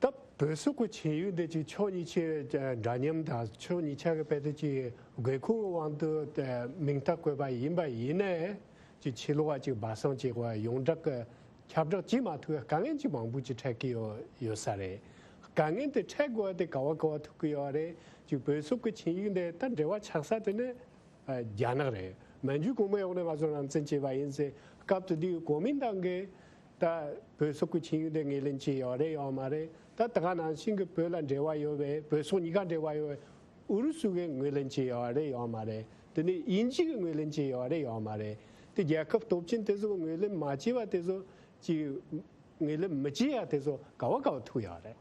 ད། ད་བོད་སོག་གི་ཆིངས་ཡིག་འདི་ཅིག་ཕྱོགས་གཉིས་ཆ་འདྲ་མཉམ་དང་ཕྱོགས་གཉིས་ཆ་གི་བར་དུ་ཅིག་དགོས་མཁོ་གི་དབང་དུ་མིང་རྟགས་བཀོད་པ་ཡིན་པ་ཡིན་ནའི་ཅིག་ཕྱི་ལོགས་ལ་ཅིག་སྦ་གསང་བྱེད་དགོས་པ་ཡོངས་གྲགས་ཀྱི་ཁྱབ་བསྒྲགས་བྱེད་མ་ཐུབ་པའི་དཀའ་ངལ་ཅིག་མང་པོ་ཅིག་འཕྲད་ཀྱི་ཡོད་ཡོད་ས་རེད། དཀའ་ངལ་དེ་འཕྲད་དགོས་པ་དེ་ག་བ་ག་བ་ཐུག་གི་ཡོད་རེད། ཅིག་བོད་སོག་གི་ཆིངས་ཡིག་འདི་ད་འབྲེལ་བ་ཆགས་ས་དེ་ནི། རྒྱ་ནག་རེད། མན་ཇུའི་གོང་མའི་འོག་ནས་ང་ཚོ་རང་བཙན་བྱས་པ་ཡིན་ཟེར། སྐབས་དེ་དུས་གོ་མིན་ཏང་གིས་ད་བོད་སོག་གི་ཆིངས་ཡིག་དེ་ངོས་ལེན་བྱས་ཡོད་རེད་ཡོད་མ་རེད། ད་ད་ག་ནང་བཞིན་གྱི་བོད་ལ་འབྲེལ་བ་ཡོད་པའི་བོད་སོག་གཉིས་ཀ་འབྲེལ་བ་ཡོད་པའི་ཨུ་རུ་སུ་གིས་ངོས་ལེན་བྱས་ཡོད་རེད་ཡོད་མ་རེད། དེ་ནས་དབྱིན་ཇི་གིས་ངོས་ལེན་བྱས་ཡོད་རེད་ཡོད་མ་རེད། དེ་རྒྱལ་ཁབ་སྟོབས་ཆེན་དེ་ཚོ་ངོས་ལེན་མ་བྱས་པ་དེ་ཚོ་ཅིག་ངོས་ལེན་མི་བྱེད་ཡ་དེ་ཚོ་ག་བ་ག་བ་ཐུག་ཡོད་རེད།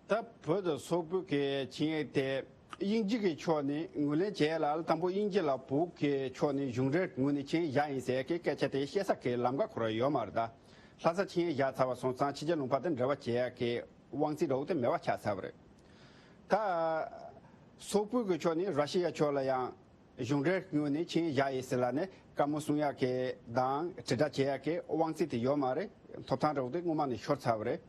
ད་བོད་དུ་སོག་པོའི་གི་ཆིངས་ཡིག་དེ་དབྱིན་ཇི་གི་ཕྱོགས་ནས་ངོས་ལེན་བྱས་ལ་དང་པོ་དབྱིན་ཇི་ལ་བོད་ཀྱི་ཕྱོགས་ནས་གཞུང་འབྲེལ་ངོས་ནས་ཆིངས་ཡིག་བཞག་ཡིན་ཟེར་གི་སྐད་ཆ་དེ་བཤད་ས་གི་ལམ་ཁ་ཁོ་རང་ཡོད་མ་རེད་ད། ལྷ་ས་ཆིངས་ཡིག་བཞག་ཚར་བ་སོང་ཙང་ཕྱི་རྒྱལ་ལུང་པ་དེ་འབྲེལ་བ་བྱེད་ཡ་གི་དབང་ཚད་འདྲ་བོ་དེ་མེད་པ་ཆགས་ཚར་བ་རེད། ད་སོག་པོའི་གི་ཕྱོགས་ནས་ར་ཤི་ཡ་ཕྱོགས་ལ་ཡང་གཞུང་འབྲེལ་ངོས་ནས་ཆིངས་ཡིག་བཞག་ཡིན་ཟེར་ལ་ནས་བཀའ་མོལ་གསུང་ཡག་གི་དང་དྲིལ་བསྒྲགས་བྱེད་ཡག་གི་དབང་ཚད་དེ་ཡོད་མ་རེད། ཐོབ་ཐང་འདྲ་བོ་དེ་སྔོན་མ་ནས་ཤོར་ཚར་བ་རེད།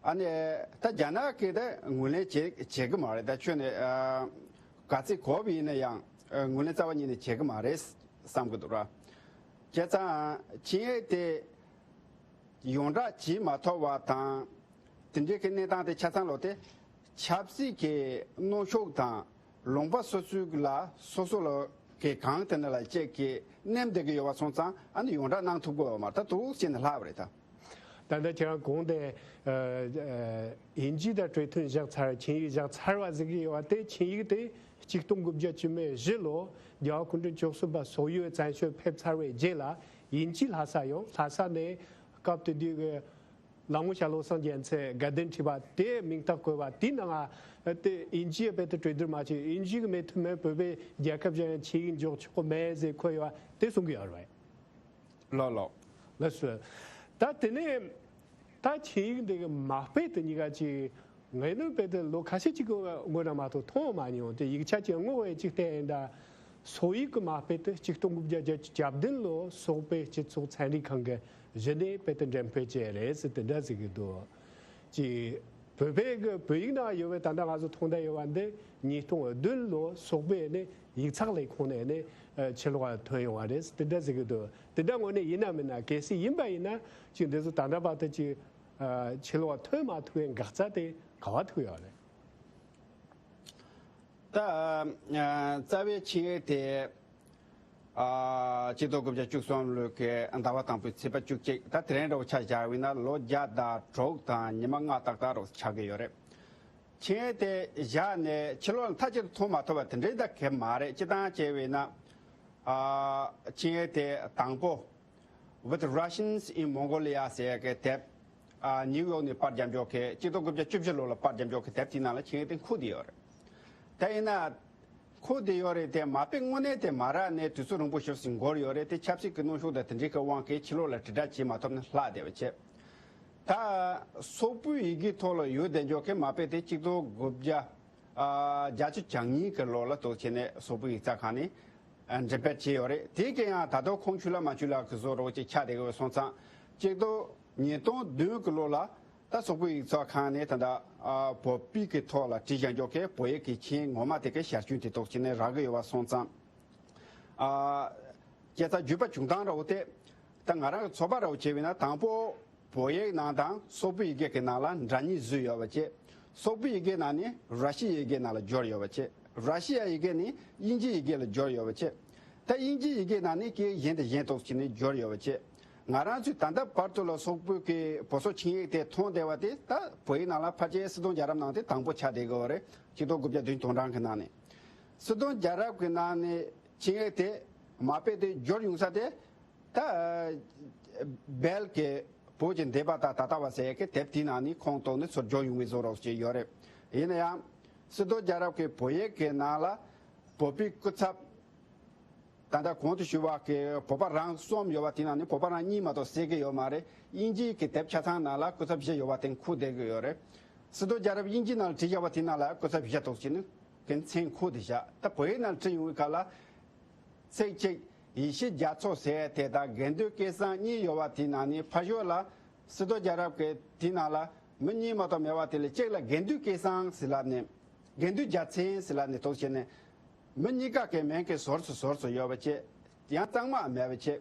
ཨ་ནི་ད་རྒྱ་ནག་གིས་ད་ངོས་ལེན་བྱེད་བྱེད་གི་མ་རེད། ད་ཁྱོད་ནས་ག་ཚོད་གོ་བ་ཡིན་ན་ཡང་ངོས་ལེན་རྩ་བ་ཉིད་ནས་བྱེད་གི་མ་རེད་བསམ་གི་འདུག་ར། བྱས་ཙང་ཆིངས་ཡིག་དེ། ཡོངས་བསྒྲགས་བྱེད་མ་ཐུབ་པ་དང་། དེ་འདྲའི་གི་གནས་སྟངས་དེ་ཆ་ཚང་ལོ་དེ། ཆབ་སྲིད་ཀྱི་གནོན་ཤུགས་དང་ལུང་པ་སོ་སོའི་ལ་སོ་སོ་ལ་གི་གང་དེ་འདྲ་ལ་བཅས་ཀྱི་གནས་བསྡད་ཀྱི་ཡོད་པ་སོང་ཙང་ཨ་ནི་ཡོངས་བསྒྲགས་གནང་ཐུབ་ཀྱི་ཡོད་མ་རེད། ད་དུ་བྱས་ནས་ལྷག་པ་རེད་ད། ད་ལྟ་ཁྱེད་རང་གོང་དེ་དབྱིན་ཇི་དང་གྲོས་མཐུན་བཞག་ཚར་ཆིངས་ཡིག་བཞག་ཚར་བ་ཟིག་ཡོད་པ་དེ་ཆིངས་ཡིག་དེ་ཆིག་སྟོང་དགུ་བརྒྱ་བཅུ་མེད་བཞི་ལོ་རྒྱལ་བ་སྐུ་ཕྲེང་བཅུ་གསུམ་པ་སོག་ཡུལ་བཙན་བྱོལ་ཕེབས་ཚར་བའི་རྗེས་ལ་དབྱིན་ཇི་ལྷ་ས་ཡོང་ལྷ་ས་ནས་སྐབས་དེ་དུས་ཀྱི་ལ་མོ་ཤ་ལོ་སངས་རྒྱས་མཚན་དགའ་ལྡན་ཁྲི་པ་དེ་མིང་རྟགས་བཀོད་པ་དེའི་ནང་ང་དེ་དབྱིན་ཇིའི་དཔེ་དེ་གྲོས་བསྡུར་མ་བྱས། དབྱིན་ཇི་གི་མེད་ཐུབ་མེད་བོད་པའི་རྒྱལ་ཁབ་གཞན་ཆིངས་ཡིག་འཇོག་ཆོག་གི་མེད་ཟེར་འཁོད་ཡོད་པ་དེ་གསུང་གི་ཡོད་རེད། ལགས་ལགས། ལགས་སོ། ད་དེ་ནས་ད་ཆིངས་ཡིག་འདི་གི་མ་དཔེ་དེ་གཉིས་ཀ་ཅིག་ངས་ནི་དཔེ་དེ་ལོ་ཁ་ཤས་ཅིག་གི་སྔོན་ན་མ་གཏོགས་མཐོང་མ་མྱོང་། དེ་ཡིག་ཆ་ཅིག་བསྔོགས་པའི་ཅིག་བལྟས་ཡིན་ད། སོག་ཡིག་གི་མ་དཔེ་དེ་ཆིག་སྟོང་དགུ་བརྒྱ་བརྒྱད་ཅུ་གྱ་བདུན་ལོ་སོག་པོའི་སྤྱི་ཚོགས་ཚན་རིག་ཁང་གི་གཞི་ནས་དཔེ་དེ་འགྲེམས་སྤེལ་བྱས་རེད་ཟེར་དེ་འདྲ་ཟེར་གི་འདུག་ཅིག་བོད་པའི་གི་བོད་ཡིག་ནང་ཡོད་པའི་ད་ལྟ་ང་ཚོ་མཐོང་བསྡད་ཡོད་པ་འདི་ཉིས་སྟོང་བདུན་ལོ་སོག་པོའི་ནས་ཡིག་ཚགས་ལས་ཁུངས་ནས་ནས་ཕྱི་ལོགས་ཐོན་ཡོང་བ་རེད་དེ་འདྲ་ཟེར་གི་འདུག་དེ་འདྲ་དངོས་གནས་ཡིན་ན་མིན་ན། གལ་སྲིད་ཡིན་པ་ཡིན་ན་ཅིག་འདི་ཚོ་ད་ལྟ་བར་དུ་ཅིག་ཕྱི་ལོགས་ཐོན་མ་ཐུབ་པའི་འགག་རྩ་དེ་ག་བ་ཐུག་ཡོད་རེད། ད་རྩ་བའི་ཆིངས་ཡིག་དེ། ཆིག་སྟོང་དགུ་བརྒྱ་བཅུ་གསུམ་ལོའི་གི་ཟླ་བ་དང་པོའི་ཚེས་པ་བཅུ་གཅིག་ད་དེ་རིང་རུ་ཆ་བཞག་པས་ན་ལོ་བརྒྱ་དང་དྲུག་དང་ཉི་མ་ལྔ་ཏག་ཏག་རུ་ཆགས་ཀྱི་ཡོད་རེད། ཆིངས་ཡིག་དེ་བཞག་ནས་ཕྱི་ལོགས་ལ་མཐའ་གཅིག་ཏུ་ཐོན་མ་ཐུབ་པ་དེ་འདྲའི་ད་གལ་མ་རེད། སྤྱིར་བཏང་བྱས་པས་ན། ཆིངས་ཡིག་དེ་དང་པོ། With Russians in Mongolia ཟེར་ཡག་གི་དེབ། ཨ་ནིའུ་ཡོག་ནས་པར་རྒྱབ་འཇོག་གི་གཅིག་སྟོང་དགུ་བརྒྱ་བཅུ་བཞི་ལོ་ལ་པར་རྒྱབ་འཇོག་གི་དེབ་དེའི་ནང་ལ་ཆིངས་ཡིག་དེ་འཁོད་བསྡད་ཡོད་རེད། དེ་ཡིན་ན། འཁོད་བསྡད་ཡོད་རེད་དེ་མ་དཔེ་དངོས་གནས་དེ་མ་རག་ནས་དུས་ཚོད་རིང་པོ་ཞིག་ཙམ་འགོར་ཡོད་རེད་དེ། ཆབ་སྲིད་ཀྱི་གནོན་ཤུགས་དང་དེ་འདྲའི་གི་དབང་གིས་ཕྱི་ལོགས་ལ་དྲིལ་བསྒྲགས་བྱེད་མ་ཐུབ་ནས་ལྷག་བསྡད་པ་བྱས། ད། སོག་པོའི་ཡི་གེའི་ཐོག་ལ་ཡོད་བསྡད་འཇོག་གི་མ་དཔེ་དེ་གཅིག་སྟོང་དགུ་བརྒྱ། ཨ་བརྒྱད་ཅུ་གྱ་གཉིས་ཀྱི་ལོ་ལ་གཏོགས་བྱས་ནས་སོག་པོའི་ཡིག་ཚགས་ཁང་ནས་ཨ་འགྲེམས་སྤེལ་བྱས་ཡོད་རེད། དེ་གས་ཡང་ད་དུང་ཁུངས་ཆུད་ལ་མ་ཆུད་ལ་གི་བཟོ་འདྲ་བོ་ཅིག་ཆགས་བསྡད་ཀྱི་ཡོད་སོང་ཙང་གཅིག་སྟོང་ཉིས་སྟོང་བདུན་གྱི་ལོ་ལ་ད་སོག་པོའི་ཡིག་ཚགས་ཁང་ནས་ད་ལྟ་ཨ་བོད་པའི་གི་ཐོག་ལ་བྲིས་བཞག་འཇོག་གི་བོད་ཡིག་གི་ཆིངས་ངོ་མ་དེ་གའི་ཞར་བྱུང་དེ་གཏོགས་བྱས་ནས་རག་གི་ཡོད་པ་སོང་ཙང་། ཨ་བྱས་ཙང་བརྒྱུད་པ་བྱུང་སྟངས་འདྲ་བོ་དེ་ད་ང་རང་གི་ཚོད་དཔག་འདྲ་བོ་བྱས་པས་ན་དང་པོ། བོད་ཡིག་ནང་དང་སོག་པོའི་ཡི་གེ་གི་ནང་ལ་འདྲ་མཉམ་བཟོས་ཡོད་པ་བྱས། སོག་པོའི་ཡི་གེ་ནང་ནས་ར་ཤི་ཡའི་ཡི་གེ་ནང་ལ་འབྱོར་ཡོད་པ་བྱས། ར་ཤི་ཡའི་ཡི་གེ་ནས་དབྱིན་ཇིའི་ཡི་གེ་ལ་འབྱོར་ཡོད་པ་བྱས། ད་དབྱིན་ཇིའི་ཡི་གེ་ནང་ནས་སྐད་གཞན་དང་གཞན་ཏོག་ཅིག་ནས་འབྱོར་ཡོད་པ་བྱས། ང་རང་ཚོས་ད་ལྟ་བར་དུ་ལ་སོག་པོའི་གི་བོད་སོག་ཆིངས་ཡིག་དེ་མཐོང་བསྡད་པ་དེ་ད་བོད་ཡིག་ནང་ལ་ཕལ་ཆེར་སིལ་སྡོང་རྒྱལ་རབས་ནང་དེ་དང་པོ་ཆགས་བསྡད་ཀྱི་ཡོད་རེད། ཆིག་སྟོང་དགུ་བརྒྱ་བདུན་ཅུ་དོན་གྲངས་ཀྱི་ནང་ནས། སིལ་སྡོང་རྒྱལ་རབས་ཀྱི་ནང་ནས་ཆིངས་ཡིག་དེ་མ་དཔེ་དེ་འབྱོར་ཡོང་ས་དེ། ད་སྦེལ་གྱི་བོད་ཀྱི་འདས་པ་དང་ད་ལྟ་བ་ཟེར་ཡག་གི་དེབ་དེའི་ནང་ནས་ཁུངས་གཏུགས་ནས་ཚུར་འབྱོར་ཡོང་བའི་བཟོ་འདྲ་ཅིག་ཡོད་རེད། ཡིན་ན་ཡང་། སིལ་སྡོང་རྒྱལ་རབས་ཀྱི་བོད་ཡིག་གི་ནང་ལ་བོད་པའི་སྐུ་ཚབ། ད་ལྟ་གོང་དུ་ཞུས་པ་གི་བོད་པ་རང་གསུམ་ཡོད་པ་དེའི་ནང་ནས་བོད་པ་རང་གཉིས་མ་གཏོགས་གསལ་གི་ཡོད་མ་རེད། དབྱིན་ཇིའི་གི་དེབ་ཆ་ཚང་ནང་ལ་སྐུ་ཚབ་བཞི་ཡོད་པ་དེ་འཁོད་བསྡད་གི་ཡོད་རེད། སིལ་སྡོང་རྒྱལ་རབས་དབྱིན་ཇི་ནང་ལ་བྲིས་བཞག་པ་དེའི་ནང་ལ་སྐུ་ཚབ་བཞི་ཏོག་ཅིག་ནི་གི་མཚན་འཁོད་དེ་བཞག་ད་བོད་ཡིག་ནང་བྲིས་ཡོང་བའི་སྐབས་ལ། ཚིག་གཅིག་ཡེ་ཤེས་རྒྱ་མཚོ་ཟེར་དེ་དང་དགེ་འདུན་སྐལ་བཟང་གཉིས་ཡོད་པ་དེའི་ནང་ནས་ཕ་ཞོལ་ལ་སིལ་སྡོང་རྒྱལ་རབས་ཀྱི་དེའི་ནང་ལ་མི་གཉིས་མ་གཏོགས་མེད་པ་དེ་ལས་གཅིག་ལ་དགེ་འདུན་སྐལ་བཟང་ཟེར་ལབ་ནས། དགེ་འདུན་རྒྱལ་མཚན་ཟེར་ལབ་ནས་ཏོག་བྱས་ནས། མི་གཉིས་ཀ་གི་མིང་གི་ཟུར་ཚོ་ཟུར་ཚོ་ཡོད་པ་བྱས། ཡང་གཙང་མ་མེད་པ་བྱས།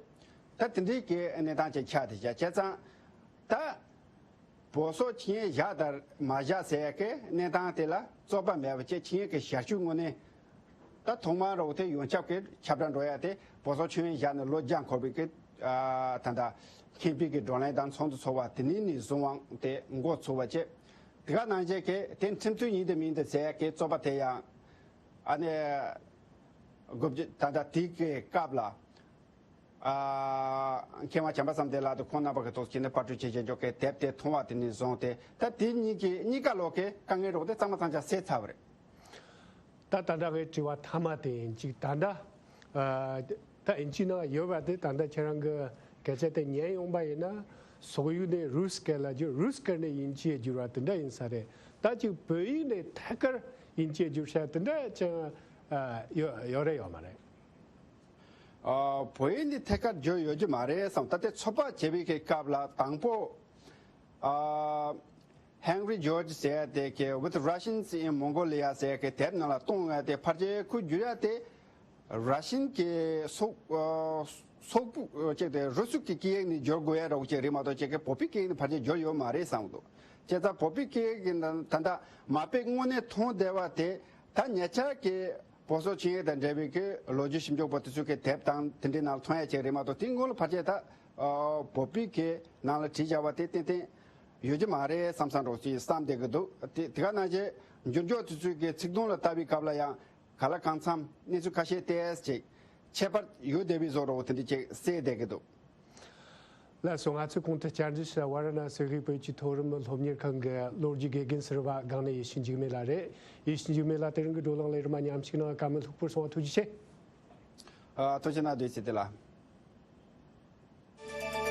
ད་དེ་འདྲའི་གི་གནས་སྟངས་ཅིག་ཆགས་བསྡད་བྱས་བྱས་ཙང་། ད། བོད་སོག་ཆིངས་ཡིག་བཞག་དང་མ་བཞག་ཟེར་ཡག་གི་གནས་སྟངས་དེ་ལ་རྩོད་པ་མེད་པ་བྱས། ཆིངས་ཡིག་གི་ཞར་བྱུང་དངོས་གནས། ད་ཐོག་མར་འདྲ་བོ་དེ་ཡོངས་ཁྱབ་ཀྱི་ཁྱབ་བསྒྲགས་འགྲོ་ཡག་དེ་བོད་སོག་ཆིངས་ཡིག་བཞག་ནས་ལོ་བརྒྱ་འཁོར་བའི་གི། ཨ་ད་ལྟ་མཁན་པོའི་གི་བགྲོ་གླེང་དང་ཚོགས་འདུ་ཚོགས་པ་དེ་ནས་ནས་བཟུང་བའང་དེ་འགོ་ཚུགས་པ་བྱས། དེ་ག་ནང་བཞིན་གི་དེ་ཁྲིམས་མཐུན་ཡིན་དང་མིན་དང་ཟེར་ཡག་གི་རྩོད་པ་དེ་ཡང་། ཨ་ནི། དགུ་བཅུ་ད་ལྟ་དེ་གི་སྐབས་ལ། ཨ། མཁས་དབང་བྱམས་པ་བསམ་གཏན་ལགས་དང་ཁོང་རྣམ་པ་གི་ཐོག་ཁྱེད་ནས་པར་སྐྲུན་བྱེད་བྱེད་འཇོག་གི་དེབ་དེ་མཐོང་བ་དེ་ནས་བཟུང་སྟེ། ད་དེ་གཉིས་ཀྱི་གཉིས་ཀ་ལོག་གི་དཀའ་ངལ་རོགས་དེ་གཙང་མ་གཙང་རྐྱང་སེལ་ཚར་བ་རེད། ད་ད་ལྟ་ངའི་དྲི་བ་མཐའ་མ་དེ་ཡིན་གཅིག་ད་ལྟ་ཨ། ད་ཨིན་ཇི་ནང་ཡོད་པ་དེ་ད་ལྟ་ཁྱེད་རང་གི་སྐད་ཆ་དེ་ཉན་ཡོང་པ་ཡིན་ན། སོག་ཡིག་ནས་རུས་སྐད་ལ་བསྒྱུར། རུས་སྐད་ནས་དབྱིན་ཇིའི་བསྒྱུར་བ་དེ་འདྲ་ཡིན་ས་རེད། ད་ཅིག་བོད་ཡིག་ནས་ཐད་ཀར་དབྱིན་ཇིའི་བསྒྱུར་བྱ་དེ་འདྲ་ཅང་ཨ། ཡོད་ཡོད་རེད་ཡོད་མ་རེད། ཨ། བོད་ཡིག་ནས་ཐད་ཀར་བསྒྱུར་ཡོད་ཀྱི་མ་རེད་བསམ། ད་ལྟའི་ཚོད་དཔག་བྱེད་པའི་གི་སྐབས་ལ་དང་པོ། ཨ། Henry George ཟེར་ཡ་དེ་གི་With Russians in Mongolia ཟེར་ཡ་གི་དེབ་ནང་ལ་གཏོང་ཡ་དེ་ཕལ་ཆེར་ཁོས་བསྒྱུར་ཡ་དེ་ར་ཤན་གྱི་སོག་ཨ། སོག་པོ་ཅིག་དེ་རུ་སུག་གི་སྐད་ཡིག་ནས་བསྒྱུར་དགོས་ཡ་རོགས་ཅིག་རེད་མ་གཏོགས་ཅིག་གི་བོད་པའི་སྐད་ཡིག་ནས་ཕལ་ཆེར་བསྒྱུར་ཡོད་མ་རེད་བསམ་འདུག་བྱས་ཙང་བོད་པའི་སྐད་ཡིག་གི་ད་ལྟ་མ་དཔེ་དངོས་གནས་མཐོང་བསྡད་པ་དེ་ད་ཉེ་ཆར་གྱི་བོད་སོག་ཆིངས་ཡིག་དང་འབྲེལ་བའི་གི་ལོ་རྒྱུས་ཞིབ་འཇུག་པ་དེ་ཚོའི་གི་དེབ་དང་དེ་འདྲའི་ནང་ལ་མཐོང་ཡ་ཅིག་རེད་མ་གཏོགས་དེ་སྔོན་ལ་ཕལ་ཆེར་ད་ཨ། བོད་པའི་གི་ནང་ལ་བྲིས་བཞག་པ་དེ་ཏན་ཏན་ཡོད་ཀྱི་མ་རེད་བསམ་བསམ་རོགས་ཅིག་བསམ་བསྡད་ཀྱི་འདུག་དེ་དེ་ག་ནང་བཞིན་འགྱུར་འགྱུར་དེ་ཚོའི་གི་ཚིག་དོན་ལ་ལྟ་བའི་སྐབས་ལ་ཡང་ག་ལ་གང་འཚམ་གནས་ཚུལ་ཁ་ཤས་ཏོག་ཙམ་ཅིག་ཁྱད་པར་ཡོད་བསྡད་པའི་བཟོ་འདྲ་བོ་དེ་འདྲ་ཅིག་གསལ་བསྡད་ཀྱི་འདུག་ལགས་སོ། ང་ཚོའི་གོང་དུ་བཅར་འདྲི་ཞུ་ཝཱ་ར་ཎ་སི་གི་བོད་ཀྱི་མཐོ་རིམ་སློབ་གཉེར་ཁང་གི་ལོ་རྒྱུས་དགེ་རྒན་ཟུར་པ་སྒང་ནས་ཡེ་ཤེས་འཇིགས་མེད་ལགས་རེད། ཡེ་ཤེས་འཇིགས་མེད་ལགས། དེ་རིང་གི་བགྲོ་གླེང་ལས་རིམ་མཉམ་ཞུགས་གནང་བཀའ་མོལ་ལྷུག་པོར་གསུང་བ་ཐུགས་རྗེ་ཆེ། ཨ། ཐུགས་རྗེ་གནང་། དུས་ཚོད་དེ་ལ།